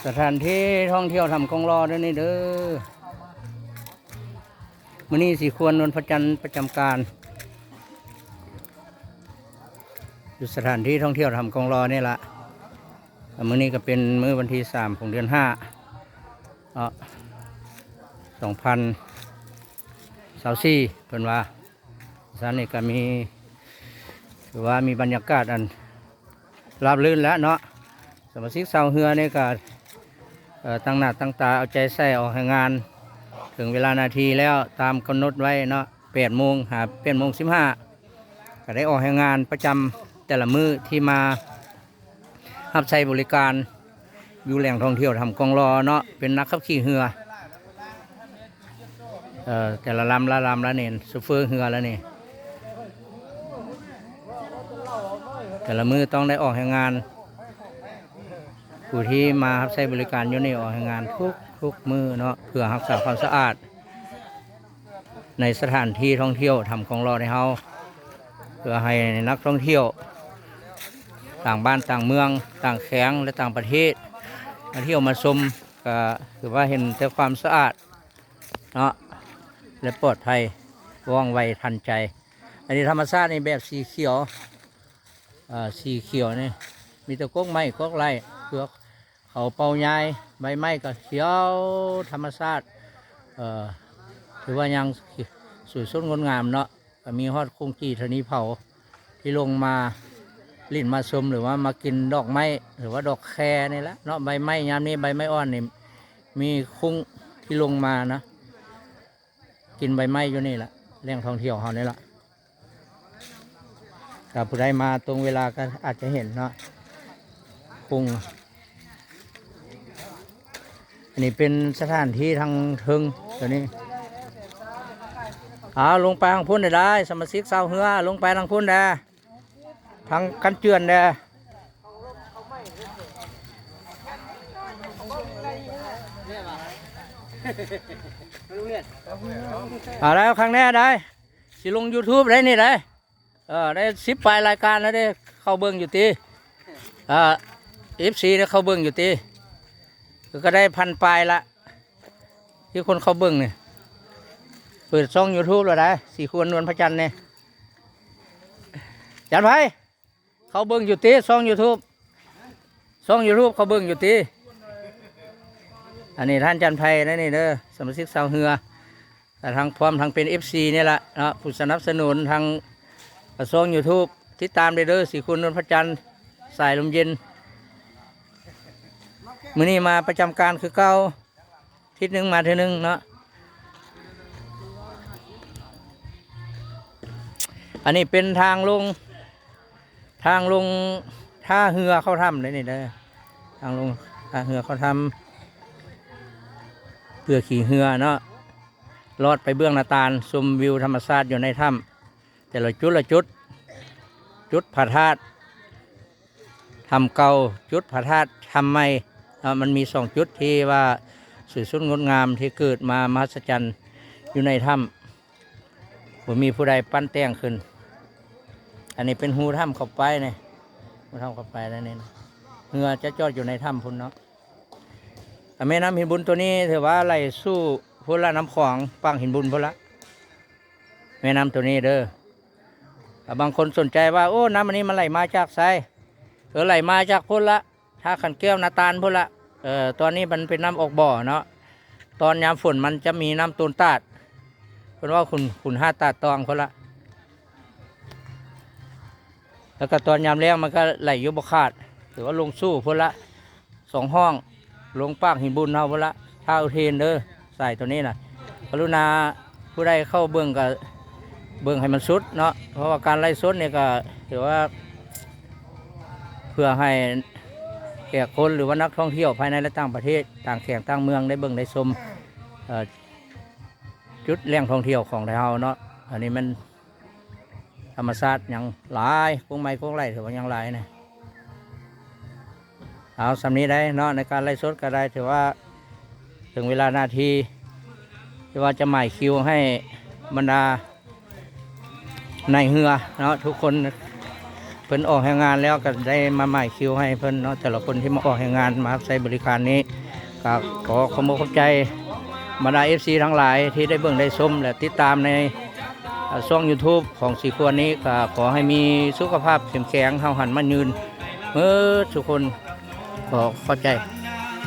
ສະຖານທີ່ທ່ອງທ່ຽວຖ້ຳກອງລໍເດີນີ້ເດີ. ມື້ນີ້ສີຄວນ ນວນພະຈັນ ປະຈຳການຢູ່ສະຖານທີ່ທ່ອງທ່ຽວຖ້ຳກອງລໍນີ້ລະ. ມື້ນີ້ກໍເປັນມື້ວັນທີສາມຂອງເດືອນຫ້າເນາະ ສອງພັນຊາວສີ່ ເພິ່ນວ່າ. ຊັ້ນນີ້ກໍມີ ຖືວ່າມີບັນຍາກາດອັນ ລາບລື່ນແລ້ວເນາະ. ສະມາຊິກຊາວເຮືອນີ້ກໍ ເອີ ຕັ້ງໜ້າຕັ້ງຕາເອົາໃຈໃສ່ອອກແຮງງານ ເຖິງເວລາໜ້າທີ່ແລ້ວຕາມກຳນົດໄວ້ເນາະ ແປດໂມງຫາແປດໂມງສິບຫ້າ ກໍໄດ້ອອກແຮງງານປະຈຳແຕ່ລະມື້ທີ່ມາຮັບໃຊ້ບໍລິການຢູ່ແຫຼ່ງທ່ອງທ່ຽວຖ້ຳກອງລໍເນາະ ເປັນນັກຂັບຂີ່ເຮືອ. ເອີ ແຕ່ລະລຳລະລຳລະນີ້ ໂຊເຟີເຮືອລະນີ້ ແຕ່ລະມື້ຕ້ອງໄດ້ອອກແຮງງານ ຜູ້ທີ່ມາຮັບໃຊ້ບໍລິການຢູ່ນີ້ອອກແຮງງານທຸກ ທຸກມື້ເນາະ ເພື່ອຮັກສາຄວາມສະອາດໃນສະຖານທີ່ທ່ອງທ່ຽວຖ້ຳກອງລໍໃນເຮົາ ເພື່ອໃຫ້ນັກທ່ອງທ່ຽວຕ່າງບ້ານຕ່າງເມືອງ ຕ່າງແຂວງ ແລະ ຕ່າງປະເທດ ມາທ່ຽວມາຊົມ ກໍຖືວ່າເຫັນແຕ່ຄວາມສະອາດ ເນາະ ແລະ ປອດໄພ ວ່ອງໄວທັນໃຈ. ອັນນີ້ທຳມະຊາດນີ້ແບບສີຂຽວ ເອີ ສີຂຽວນີ້ ມີແຕ່ກົກໄມ້ກົກໄລ້ ເຜືອກເຂົາເປົ່າຍ້າຍ ໃບໄມ້ກໍຂຽວທຳມະຊາດ ເອີ ຖືວ່າຍັງສວຍສົດງົດງາມເນາະ. ກໍມີຮອດໂຄງຈີທະນີເຜົາທີ່ລົງມາຫຼິ້ນມາຊົມ ຫຼືວ່າມາກິນດອກໄມ້ ຫຼືວ່າດອກແຄນີ້ແຫຼະເນາະ. ໃບໄມ້ຍາມນີ້ ໃບໄມ້ອ່ອນນີ້ ມີຄຸງທີ່ລົງມານະ ກິນໃບໄມ້ຢູ່ນີ້ແຫຼະ ແຫຼ່ງທ່ອງທ່ຽວເຮົານີ້ລະ. ຖ້າຜູ້ໃດມາຕົງເວລາກໍອາດຈະເຫັນເນາະ ຄຸງ. ອັນນີ້ເປັນສະຖານທີ່ທາງເທິງຕົວນີ້. ເອົາ ລົງໄປທາງພຸ້ນໄດ້ ສະມາຊິກຊາວເຮືອ ລົງໄປທາງພຸ້ນແດ່ ທາງກັນເຈື່ອນແດ່. ເອົາແລ້ວ ຄັ້ງແນ່ໄດ້ ຊິລົງ YouTube ໄດ້ນີ້ໄດ້. ເອີ ໄດ້ສິບປາຍລາຍການແລ້ວເດ້ ເຂົ້າເບິ່ງຢູ່ຕິ ເອີ ເອັຟຊີ ໄດ້ເຂົ້າເບິ່ງຢູ່ຕິ ກໍໄດ້ພັນປາຍລະ ທີ່ຄົນເຂົ້າເບິ່ງນີ້. ເປີດຊ່ອງ YouTube ແລ້ວໄດ໋ ສີຄວນນວນພະຈັນນີ້. ຈັນໄພ ເຂົ້າເບິ່ງຢູ່ຕິ ຊ່ອງ YouTube ຊ່ອງ YouTube ເຂົ້າເບິ່ງຢູ່ຕິ. ອັນນີ້ທ່ານຈັນໄພນະນີ້ເດີ ສະມາຊິກຊາວເຮືອ ແລະ ທັງ ພ້ອມທັງເປັນ ເອັຟຊີ ນີ້ລະເນາະ ຜູ້ສະໜັບສະໜູນທາງ ເອີ ຊ່ອງ YouTube ຕິດຕາມໄດ້ເດີ ສີຄວນນວນພະຈັນ ສາຍລົມເຢັນ. ມື້ນີ້ມາປະຈຳການຄືເກົ່າ ທິດໜຶ່ງມາເທື່ອໜຶ່ງເນາະ. ອັນນີ້ເປັນທາງລົງ ທາງລົງທ່າເຮືອເຂົ້າຖ້ຳເດ້ນີ້ເດີ ທາງລົງທ່າເຮືອເຂົ້າຖ້ຳ ເພື່ອຂີ່ເຮືອເນາະ ລອດໄປເບື້ອງໜ້າຕ່າງ ຊົມວິວທຳມະຊາດຢູ່ໃນຖ້ຳ ແຕ່ລະຈຸດລະຈຸດ ຈຸດພະທາດ ຖ້ຳເກົ່າ ຈຸດພະທາດ ຖ້ຳໃໝ່ເນາະ. ມັນມີສອງຈຸດທີ່ວ່າສວຍສົດງົດງາມ ທີ່ເກີດມາມະຫັດສະຈັນຢູ່ໃນຖ້ຳ ບໍ່ມີຜູ້ໃດປັ້ນແຕ່ງຂຶ້ນ. ອັນນີ້ເປັນຮູຖ້ຳເຂົ້າໄປນີ້ ຮູຖ້ຳເຂົ້າໄປແລ້ວນີ້ ເຮືອຈະຈອດຢູ່ໃນຖ້ຳພຸ້ນເນາະ. ແມ່ນ້ຳຫີນບຸນຕົວນີ້ຖືວ່າໄຫຼສູ່ພຸ້ນລະ ນ້ຳຂອງປາກຫີນບຸນພຸ້ນລະ ແມ່ນ້ຳຕົວນີ້ເດີ. ບາງຄົນສົນໃຈວ່າ ໂອ້ ນ້ຳອັນນີ້ມັນໄຫຼມາຈາກໃສ? ເອີ ໄຫຼມາຈາກພຸ້ນລະ ທ່າຂັນແກ້ວ ນາຕານພຸ້ນລະ. ເອີ ຕອນນີ້ມັນເປັນນ້ຳອອກບໍ່ເນາະ ຕອນຍາມຝົນມັນຈະມີນ້ຳໂຕນຕາດ ເພິ່ນເວົ້າຂຸນ ຂຸນຫາດຕາດຕອງພຸ້ນລະ. ແລ້ວກໍຕອນຍາມແລ້ງມັນກໍໄຫຼຢູ່ບໍ່ຂາດ ຖືວ່າລົງສູ່ພຸ້ນລະ ສອງຫ້ອງ ລົງປາກຫີນບຸນເຮົາພຸ້ນລະ ທ່າອຸເທນເດີ. ສາຍຕົວນີ້ນະ ກະລຸນາຜູ້ໃດເຂົ້າເບິ່ງກໍເບິ່ງໃຫ້ມັນສຸດເນາະ ເພາະວ່າການໄລຟ໌ສົດນີ້ກໍຖືວ່າເພື່ອໃຫ້ແຂກຄົນ ຫຼືວ່ານັກທ່ອງທ່ຽວພາຍໃນ ແລະ ຕ່າງປະເທດ ຕ່າງແຂວງຕ່າງເມືອງໄດ້ເບິ່ງໄດ້ຊົມ ເອີ ຈຸດແຫຼ່ງທ່ອງທ່ຽວຂອງໄທເຮົາເນາະ. ອັນນີ້ມັນ ທຳມະຊາດຍັງຫຼາຍ ກົກໄມ້ກົກໄລ້ຖືວ່າຍັງຫຼາຍນະ. ເອົາສ່ຳນີ້ໄດ້ເນາະ ໃນການໄລຟ໌ສົດກໍໄດ້ ຖືວ່າເຖິງເວລາໜ້າທີ່ ທີ່ວ່າຈະໝາຍຄິວໃຫ້ບັນດານາຍເຮືອເນາະ ທຸກຄົນ ເພິ່ນອອກແຮງງານແລ້ວ ກໍໄດ້ມາໝາຍຄິວໃຫ້ເພິ່ນເນາະ. ແຕ່ລະຄົນທີ່ມາອອກແຮງງານ ມາຮັບໃຊ້ບໍລິການນີ້ ກໍຂໍຂອບອົກຂອບໃຈບັນດາເອັຟຊີທັງຫຼາຍທີ່ໄດ້ເບິ່ງໄດ້ຊົມ ແລະ ຕິດຕາມໃນ ອ່າ ຊ່ອງຢູທູບຂອງສີຄວນນີ້. ກໍຂໍໃຫ້ມີສຸຂະພາບເຂັ້ມແຂງ ເຮົາຫັນໝັ້ນຍືນເໝິດທຸກຄົນ. ຂໍຂອບໃຈ.